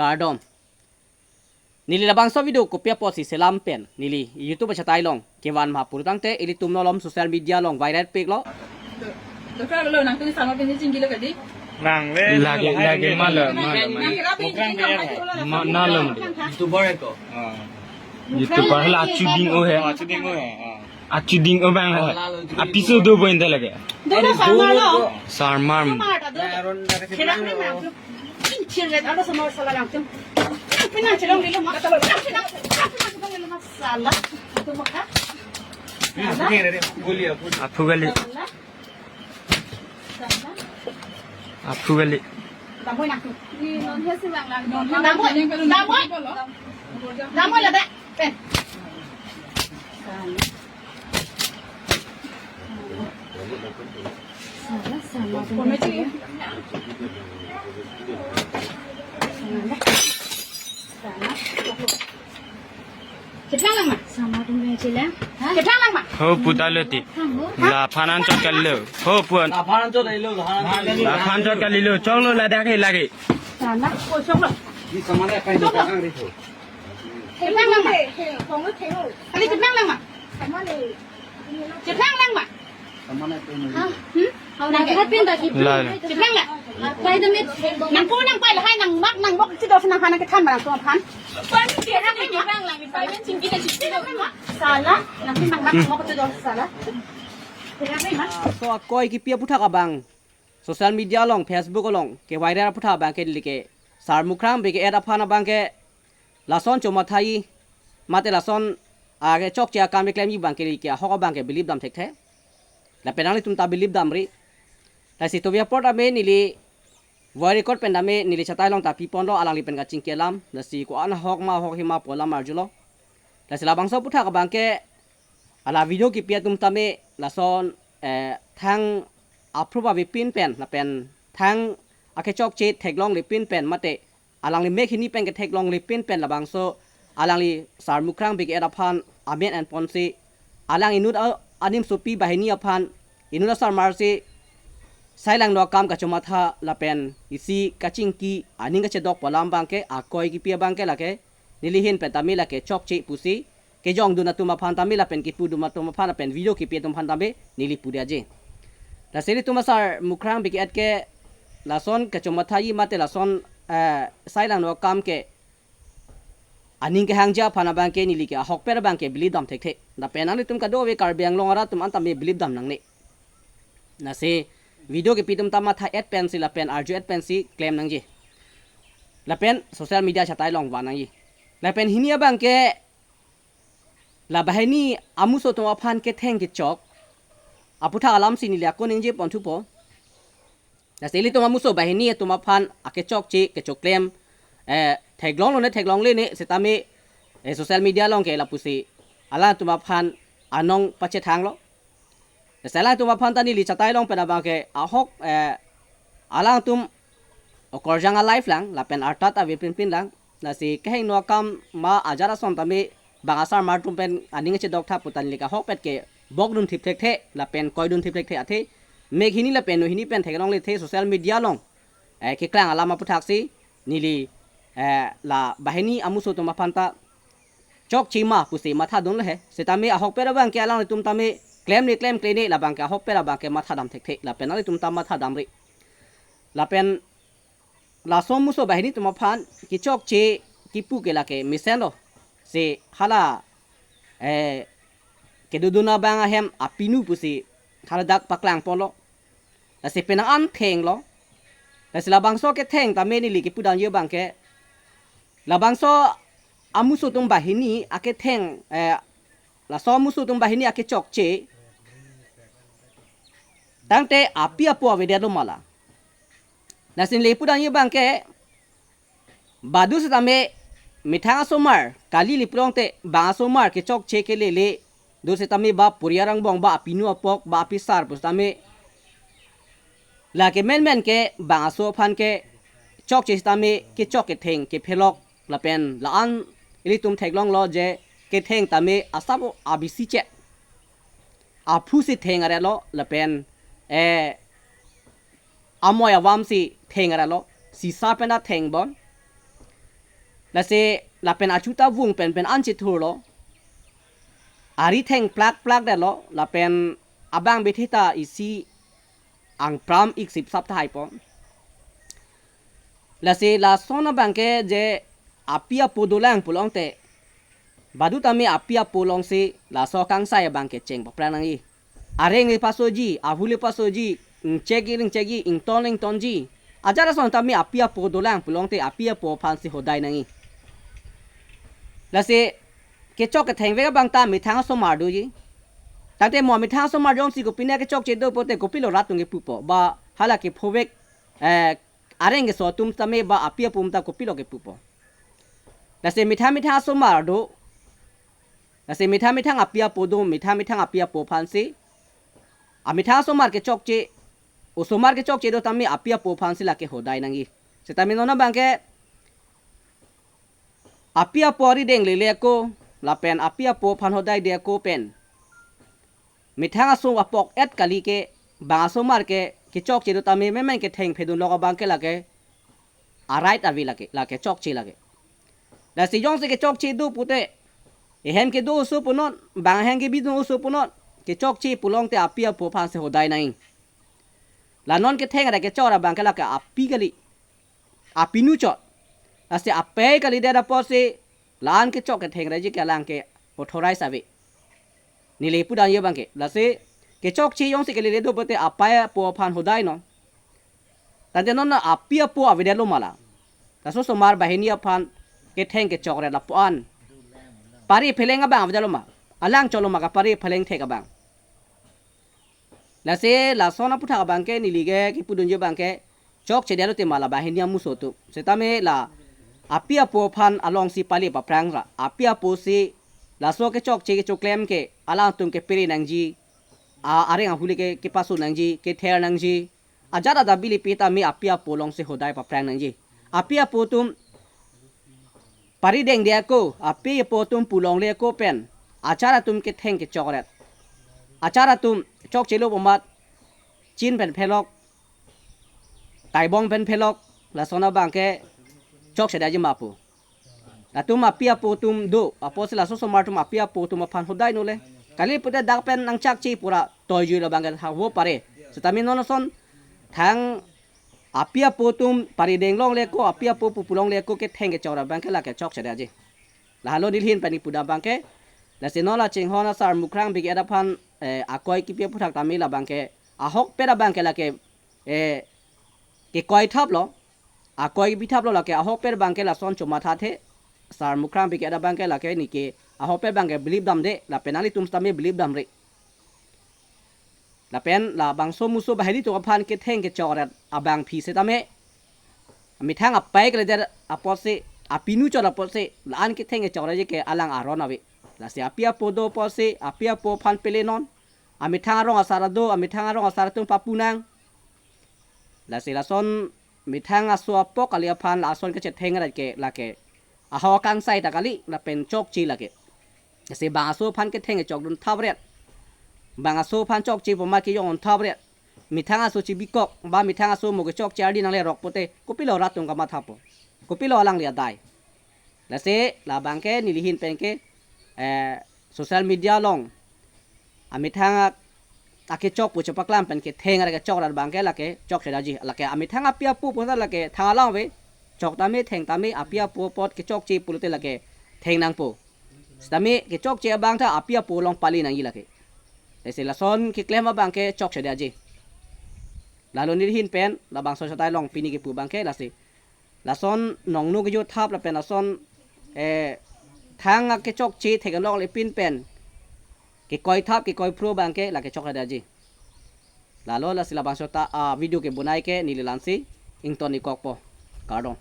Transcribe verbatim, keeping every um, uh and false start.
Kardom. Neli labangso video kopi apotsi selam pen neli YouTube achatai along kevan ma puru tangte ilitum nolom social media along viral piklo. Dokar lo nangtum sama pini chingkilo kadi. Nang le lagi lagi malo, malo, malo. Nang kira pini chingkilo kadi. Ma nalo. YouTuber ko. Ah. YouTuber la achu ding o he. Achu ding o he. Ah. Achu ding o bang la. Apiso do bo inde lage. Dolo sama lo. Sarmar. Sama ta do. Kira ni ma. Chingkilo kadi alo sama sala nangtum. Pina chilong dilo ma. Pina chilong dilo ma sala. Ito mo ka. Aphu gali. Aphu gali. Damoi nangtum. Ni non he si bang lang. Damoi. Damoi. Damoi lada. Pen. Cheplang lang ma? Sama tum le chelang. Ha? Cheplang lang ma? Ho pu ta lo ti. Thang ho. Laphan anchot kalilo. Ho pu an. Laphan anchot kalilo, laphan anchot kalilo. Laphan anchot kalilo. Choklo ladak he lagi. Sana, ko choklo. Di samane kai choklo. Cheplang lang ma? Kali cheplang lang ma? Cheplang lang ma? Samane kai. Ha? Hmm? Nang kira pin ta ki. La, la. Cheplang lang. Pai damit. Nang po nang pai lahai nang mak nang bok chido nang hana kethan ma nangtum aphan. Pai amit dia kan ni bang lang pai men chingki na chingki na ma. Sala, nang pin nang mak mok chido sala. Kira pin ma? So akoi kipi aphuthak abang social media along, Facebook along ke viral aphuthak abang ke neli ke Sar Mukrang B K F aphan abang ke lason chomathaji mate lason akechokche akam keklemji abang ke neli ke ahok abang ke bilip dam thekthe. Lapen nanglitum ta bilip damri. Lasi tovi apor tame neli voice record pen tame neli chatai along ta piponlo alangli pen kachingki alam. Lasi ko-an ahok ma ahok hima pu alam arjulo. Lasi labangso aphuthak abang ke hala video kipi atum tame lason eh, thang aprup avepin pen lapen thang akechokche theklongle pin pen mate alangli mek hini pen ketheklongle pin pen labangso alangli Sar Mukrang B K F aphan amen enponsi alang inut a-, animsopi banghini aphan inut asarmar si sai langno akam kachomatha lapen isi kachingki aning kachedok pu alam abang ke akoi kipi abang ke lake neli ahin pen tame lake chokche pusi kejongdun atum aphan tame lapen kipudun atum aphan lapen video kipi atum aphan tame neli pudun aje. Lasi ilitum a Sar Mukrang B K F ke lason kachomathaji mate lason eh, sai langno akam ke aning kehangji aphan abang ke neli ke ahokpet abang ke bilip dam thekthe. Lapen nanglitum kadokave Karbi Anglong arat atum an tame bilip dam nangne. Lasi video kipi atum ta matha-et pensi lapen arju-et pensi klem nangji. Lapen social media chatai along van nangji. Lapen hini abang ke la banghini amuso atum aphan ketheng kechok aphuthak alamsi neli ako ningje ponthupo. Lasi ilitum amuso banghini atum aphan akechokche kechoklem eh, theklonglo ne theklongle ne setame eh, social media along ke lapusi alangtum aphan anong pachethanglo. Lasi alangtum aphan ta neli chatai along pen abang ke ahok eh, alangtum okorjang a-life lang lapen arta ta avepin pin lang. Lasi kehingno akam ma ajat ason tame bang asarmar atum pen aning chedok tha pu ta neli ke ahokpet ke bokdun thip thekthe lapen koidun thip thekthe athe mek hini lapen no hini pen theklongle the social media along eh, keklang alam aphuthaksi neli eh, la banghini amuso atum aphan ta chokche ma pusi mathadunlo he. Setame ahokpet abang ke alanglitum tame klemle klemkle ne labang ke ahokpet abang ke mathadam thekthe lapen nanglitum ta mathadamri. Lapen laso amuso banghini atum aphan kechokche kipu ke lake mesenlo. Si hala eh, kedodun abang ahem apinu pusi hala dak paklangponlo. Lasi penang an thenglo. Lasi labangso ketheng tame neli kipudunji abang ke labangso amuso atum banghini aketheng eh, laso amuso atum banghini akechokche tangte api apo avedetlo ma la. Lasi neli pudunji abang ke badu setame methang asomar kali le pulote bang asomar kechokche kelele do setame ba puriar angbong ba apinu apok ba apisar pu setame lake menmen ke bang aso aphan kechokche setame kechok ketheng kephelok lapen la-an ilitum theklonglo je ketheng tame asap abisi chet aphusi theng arelo lapen eh amoi avam si theng arelo sisa pen ta theng bon. Lasi lapen achu ta vung pen pen an chethurlo. Ari theng plak plak detlo, lapen abang bethe ta isi angpram ik sipsap tahai po. Lasi lason abangke je api apo dolang pulote, badu tame api apo alongsi laso kangsai abangke cheng paphrang nangji. Areng le pasoji, ahule pasoji, ingchek le ingchekji, ington le ingtonji. Ajat ason tame api apo dolang pulote api apo aphansi hodai nangji. Lasi kechok kethengvek abang ta methang asomar doji. Tangte mo methang asomar jongsi kopine kechokche do pote kopilo rat atum kepupo. Ba hala kephovek, eh, areng keso atum tame ba api apo atum ta kopilo kepupo. Lasi methang methang asomar do. Lasi methang methang api apo do, methang methang api apo aphansi. Amethang asomar kechokche, osomar kechokche do tame api apo aphansi lake hodai nangji. Setame non abangke api apo ari deng lele ako, lapen api apo aphan hodai de ako pen methang aso apok et kali ke, bang asomar ke kechokche do tame memen ketheng phedun lok abangke lake a right ave lake, lake chokche lake. Lasi jongsi kechokche do pute, ehem kedo oso punon, bang ahem kebi dun oso punon, kechokche pulote api apo aphansi hodai nangji. La non ketheng ra kechok ra abangke lake api kali, apinu chot. Lasi apei kalidet apotsi la-an kechok ketheng raji ke alang ke authorize ave. Neli pudamji abangke. Lasi kechokche jongsi kelele do pote api apo aphan hodai non. Tangte non api apo avedetlo ma la. Laso osomar banghini aphan ketheng kechokret lapu-an. Pari pheleng abang avedetlo ma. Alang cholo ma kapari pheleng thek abang. Lasi lason aputhak abangke neli ke kipudunji abangke chokche detlo te ma la banghini amuso atum. Setame la api apo aphan alongsi pale paphrang ra. Api apo si laso kechokche kechoklem ke alangtum kepere nangji. A areng ahule ke kepaso nangji, kether nangji. Ajat adap bili pi tame api apo alongsi hodai paphrang nangji. Api apo atum pari deng de ako, api apo atum pu longle ako pen achar atum ketheng kechokret. Achar atum chokchelo pu amat chin pen phelok, taibong pen phelok, lason abangke chokche detji ma pu. Latum api apo atum do, apotsi laso osomar atum api apo atum aphan hodai nole. Kali pute dak pen nangchakche pura toijui lo abangke havo pare. Setame non ason thang api apo atum pari deng longle ako, api apo pu pu longle ako ketheng kechok ra abangke lake chokche detji. Lahelo neli ahin pen kipudam abangke. Lasi non la chinghon asar Mukrang Brigade aphan, eh, akoi kipi aputhak tame la abangke ahokpet abangke lake, eh, kekoi thaplo. Akoi kipi thaplo lake ahokpet abangke lason chomathathe. Asar Mukrang Brigade abangke lake neke ahokpet abangke bilip damde, lapen nanglitum sitame bilip damre. Lapen labangso muso banghini atum aphan ketheng kechokret abangpi setame methang apei kalidet apotsi, apinu chot apotsi, la-an ketheng kechokret ke alang aron ave. Lasi api apo do apotsi, api apo aphan pele non. Amethang arong asar do, amethang arong asar atum papu nang. Lasi lason methang aso apok kali aphan lason kechetheng rat ke lake ahok kangsai ta kali lapen chokche lake. Lasi bang aso aphan ketheng kechokdun thapret, bang aso aphan chokche pu amat kejongdun thapret. Methang aso chebikok ba methang aso mo kechokche ardi nanglerok pote kopilo rat atum kamathapo, kopilo alangli adai. Lasi labangke neli ahin pen ke, eh, social media along amethang ak-, akechok pu chepaklam pen ketheng ra kechok ra abangke lake chokche detji. Lake amethang api apo pu ta lake thang alang ave. Chok tame theng tame api apo apot kechokche pulote lake theng nangpo. Setame kechokche abang ta api apo along pale nangji lake. Lasi lason keklem abangke chokche detji. Lahelo neli ahin pen labangso achatai along pini kipu abangke lasi. Lason nongno kejut thap lapen lason, eh, thang akechokche theklongle pin pen kekoi thap kekoi phro abangke lake chokche detji. Lahelo lasi labangso ta, ah, video kebonai ke neli la-ansi ington-ik kokpo. Kardom.